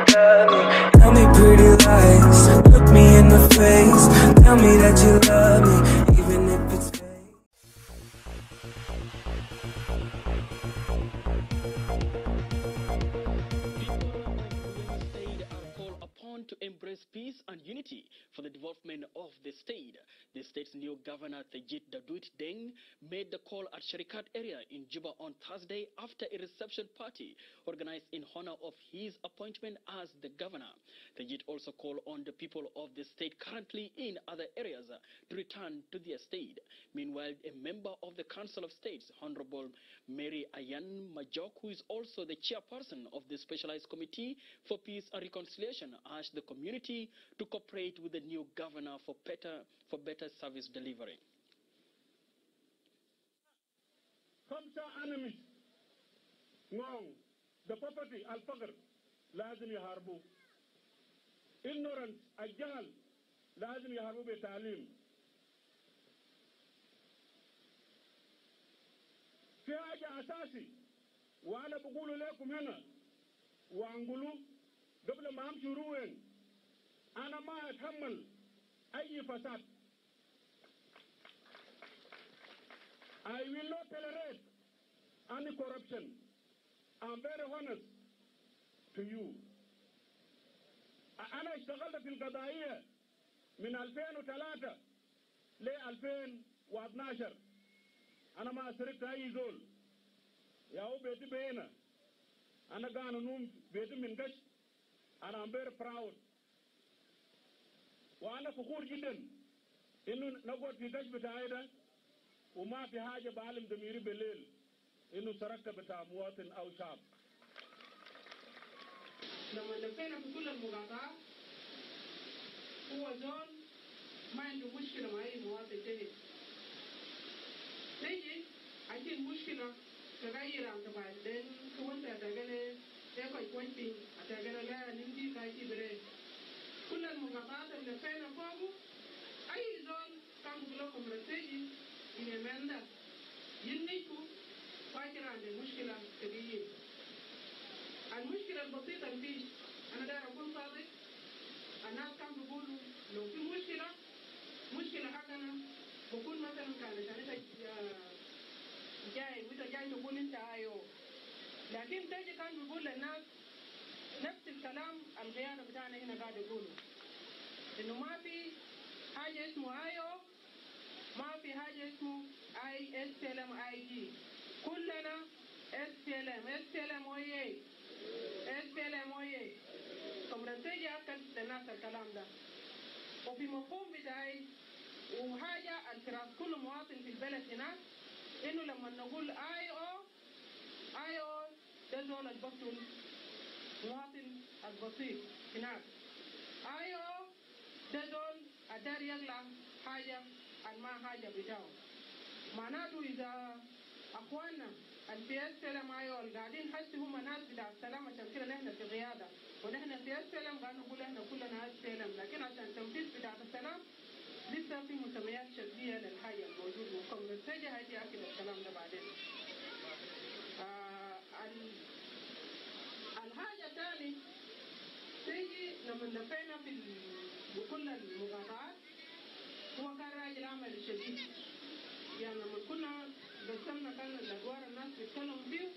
Tell me pretty lies, look me in the face. Tell me that you love me, even if it's fake. People of Ruweng State are called upon to embrace peace and unity for the development of the state. The state's new governor, Thejit Daduit Deng, made the call at Sharikat area in Juba on Thursday after a reception party organized in honor of his appointment as the governor. Thejit also called on the people of the state currently in other areas to return to their state. Meanwhile, a member of the Council of States, Honorable Mary Ayan Majok, who is also the chairperson of the Specialized Committee for Peace and Reconciliation, urged the community to cooperate with the new governor for better service delivery. خمسة enemies ngong the poverty الفقر لازم يحاربوا، ignorance الجهل لازم يحاربوا بتعليم. في حاجة أساسي وأنا بقول لكم هنا وأنقلوا قبل ما أمشي روين، أنا ما أتحمل أي فساد. I will not tolerate any corruption. I'm very honest to you. أنا اشتغلت في القضائية من 2003 ل 2012. أنا ما سرقت أي زول. يا هو بيتي بينا. أنا قاعد نوم بيتي من قش. أنا I'm very proud. وأنا فخور جدا إنه نقعد في قش بتاعي ده وما في حاجة بعلم ضميري بالليل إنه سرقت بتاع مواطن أو شعب. لما لفينا في كل المقاطعات، هو زول ما عنده مشكلة مع أي مواطن تاني. نيجي عندي مشكلة تغير عن تبع دين كونت أتغنى تاكل كوينتي أتغنى لا نمتي كايتي بري. كل المقاطعات اللي لفينا فوقه، أي زول كان بيقول لكم رسيجي إن يمندا ينيكو فاكر عن المشكلة كبيرة، المشكلة البسيطة اللي فيش. أنا داير أكون صادق، الناس كانوا بيقولوا لو في مشكلة، مشكلة حقنا بكون مثلا كان عشان انت جاي وانت جاي تقول انت ايوه، لكن تيجي كان بيقول للناس نفس الكلام القيادة بتاعنا هنا قاعد يقولوا، انه ما في حاجة اسمه IO، ما في حاجة اسمه اي اس ال ام اي جي، كلنا اس بي ال ام. اس بي ال ام اوي، اس بي ال ام اوي. تيجي اكد للناس الكلام ده، وفي مفهوم بتاعي وحاجة الفراس كل مواطن في البلد هناك، انه لما نقول IO، IO ده زول البطل مواطن البسيط هناك، IO ده زول الدار يقلع حاجة ما حاجة بتاعه. معناته اذا اخواننا الفي SPLM IO قاعدين حسي هم ناس بتاع السلام، عشان كده نحن في قياده ونحن في SPLM قاعدين نقول احنا كلنا SPLM، لكن عشان تنفيذ بتاع السلام لسه في مسميات شكليه للحاجه الموجود، وكم نتجه هيجي اكد الكلام ده بعدين. الحاجه الثانيه تيجي لما لفينا في بكل المقاطعات، هو كان راجل عمل شديد. يعني لما كنا قسمنا كان الادوار الناس بيتكلموا فيه،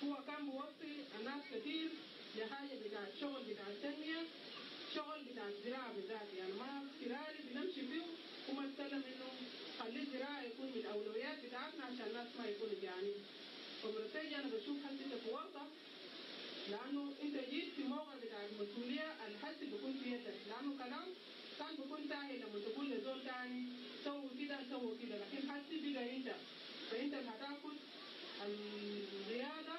هو كان بيوصي الناس كتير لحاجه بتاع الشغل بتاع التنميه، شغل بتاع الزراعه بالذات. يعني ما في رالي بنمشي فيه وما اتكلم انه خلي الزراعه يكون من الاولويات بتاعتنا عشان الناس ما يكونوا جعانين. وبالتالي انا بشوف حسي انت في ورطه، لانه انت جيت في موقع بتاع المسؤوليه الحس بيكون في يدك، لانه كلام كان بيكون سهل لما تقول لزول تاني سووا كده سووا كده، لكن حسي بقى انت، فانت اللي هتاخد القياده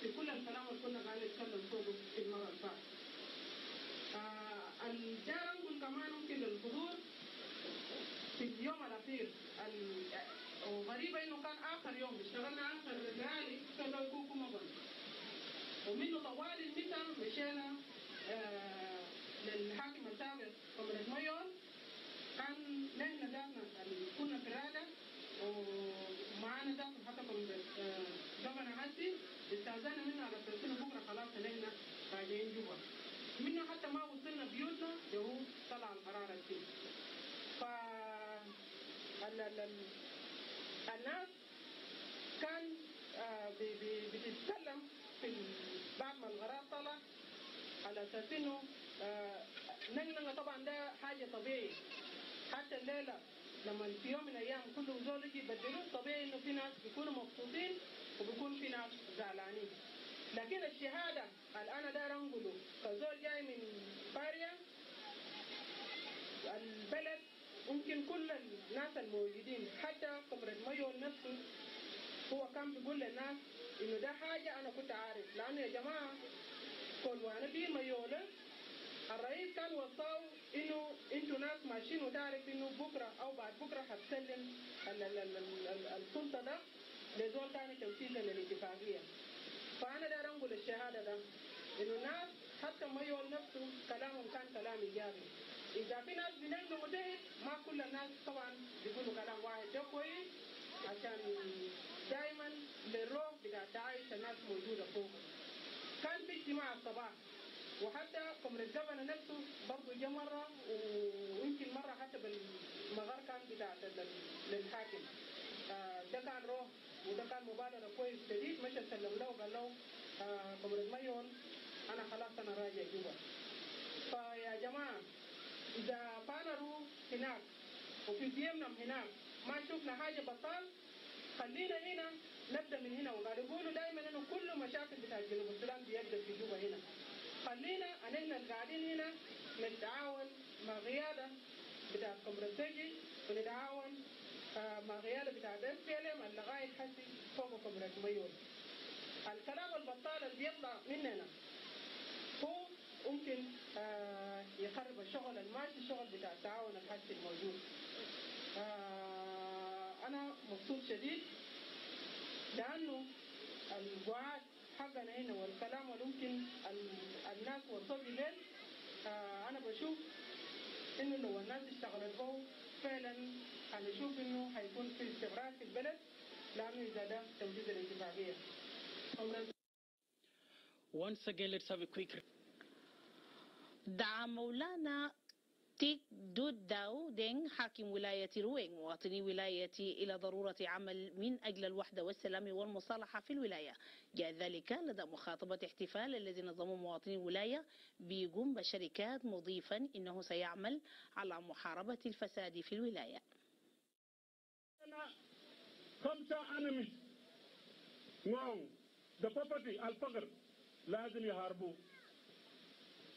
في كل الكلام اللي كنا قاعدين نتكلم فوقه في المره اللي فاتت. الجار نقول كمان ممكن للحضور في اليوم الاخير، وغريبه انه كان اخر يوم اشتغلنا اخر رالي كان لو يكون مبن، ومنه طوال المسا مشينا للحاكم السابق comrade ميون. كان نحن ذاتنا كنا في الرالة ومعانا ذاتنا حتى comrade governor هسي استاذنا منه على اساس انه بكره خلاص نحن اساس انه نقنقه طبعا ده حاجة طبيعي. حتى الليلة لما في يوم من الايام كل زول يجي يبدلوه، طبيعي انه في ناس بيكونوا مبسوطين وبيكون في ناس زعلانين. لكن الشهادة اللي انا داير انقله كزول جاي من باريا البلد، ممكن كل الناس الموجودين، حتى comrade ميول نفسه هو كان بيقول للناس انه ده حاجة انا كنت عارف، لانه يا جماعة كل وانا في ميوله الرئيس كان وصاه انه انتوا ناس ماشيين وتعرف انه بكره او بعد بكره حتسلم السلطة ده لزول تاني تنفيذا للاتفاقيه. فانا داير انقل الشهادة ده انه الناس حتى ميول نفسه كلامهم كان كلام ايجابي. اذا في ناس بينقلوا تحت، ما كل الناس طبعا بيقولوا كلام واحد. ده كويس عشان دائما للروح بتاع التعايش الناس موجودة فوق. كان في اجتماع الصباح، وحتى comrade governor نفسه برضه جا مرة، ويمكن مرة حتى بالمغار كان بتاع للحاكم. ده كان روح وده كان مبادرة كويس شديد. مشى سلم له وقال له comrade ميول أنا خلاص أنا راجع جوا. فيا جماعة إذا بانروا هناك وفي ديمنا هناك ما شفنا حاجة بطال، خلينا هنا نبدا من هنا. وقالوا يقولوا دائما انه كل مشاكل بتاع جنوب السودان بيبدا في جوبا هنا. خلينا اننا القاعدين هنا نتعاون مع قيادة بتاع comrade تيجي، ونتعاون مع قيادة بتاع SPLM لغاية حسي فوق comrade ميول. الكلام البطال اللي بيطلع مننا هو ممكن يخرب الشغل الماشي، الشغل بتاع التعاون الحسي الموجود. أنا مبسوط شديد لأنه الوعد حقنا هنا والكلام اللي ممكن الناس وصلوا ليه، أنا بشوف إنه لو الناس اشتغلت به فعلا هنشوف إنه هيكون في استقرار في البلد، لأنه إذا ده تنفيذ الاتفاقية. Once again, let's have a quick دعا مولانا تيك دود داو دينغ حاكم ولاية روينغ مواطني ولاية إلى ضرورة عمل من أجل الوحدة والسلام والمصالحة في الولاية. جاء ذلك لدى مخاطبة احتفال الذي نظمه مواطني الولاية بجنب شركات، مضيفا إنه سيعمل على محاربة الفساد في الولاية. خمسة enemies the poverty الفقر لازم يهربوا،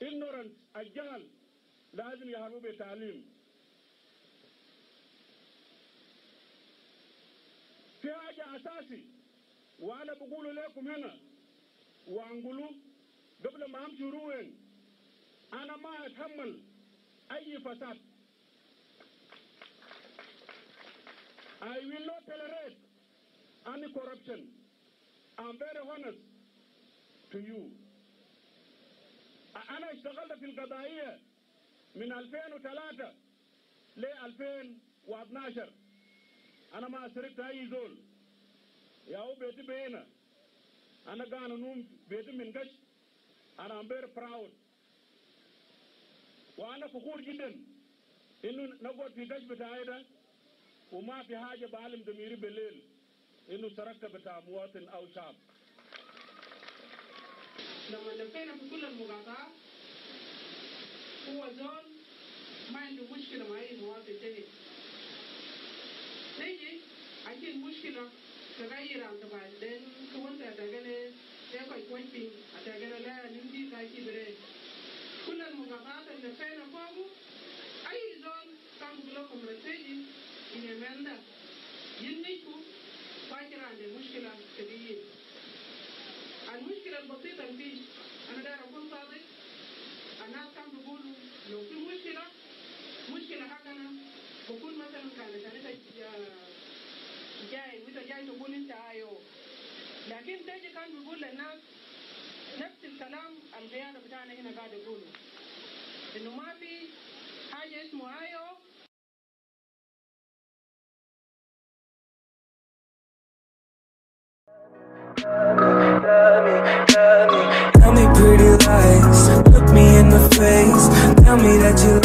ignorance الجهل لازم يهربوا بتعليم. في حاجة أساسي وأنا بقول لكم هنا وأنقلوا قبل ما أمشي روين، أنا ما أتحمل أي فساد. I will not tolerate any corruption. I'm very honest to you. أنا اشتغلت في القضائية من 2003 ل 2012. أنا ما سرقت أي زول. يا هو بيتي بينا. أنا قاعد نوم بيتي من قش. أنا I'm very proud. وأنا فخور جدا إنه نقعد في قش بتاعي ده وما في حاجة بعلم ضميري بالليل إنه سرقت بتاع مواطن أو شعب. لما لفينا في كل المقاطعات هو زول ما عنده مشكلة مع أي مواطن تاني. نيجي عندي مشكلة تغير عن بعدين كونت أتغنى تاكل كوينتين أتغنى لا نمشي تاكي بري. كل المقاطعات اللي لفينا فوقه أي زول كان بيقول لكم رتيجي إن يمندا ينيكو فاكر عند المشكلة كبيرة. المشكلة البسيطة اللي فيه أنا داير أكون صادق، الناس كانوا بيقولوا لو في مشكلة مشكلة حقنا بكون مثلا كانت أنت جاي وأنت جاي تقول أنت أيوه، لكن تيجي كان بيقول للناس نفس الكلام القيادة بتاعنا هنا قاعد يقولوا إنه ما في حاجة اسمه أيوه. Tell me pretty lies, look me in the face, tell me that you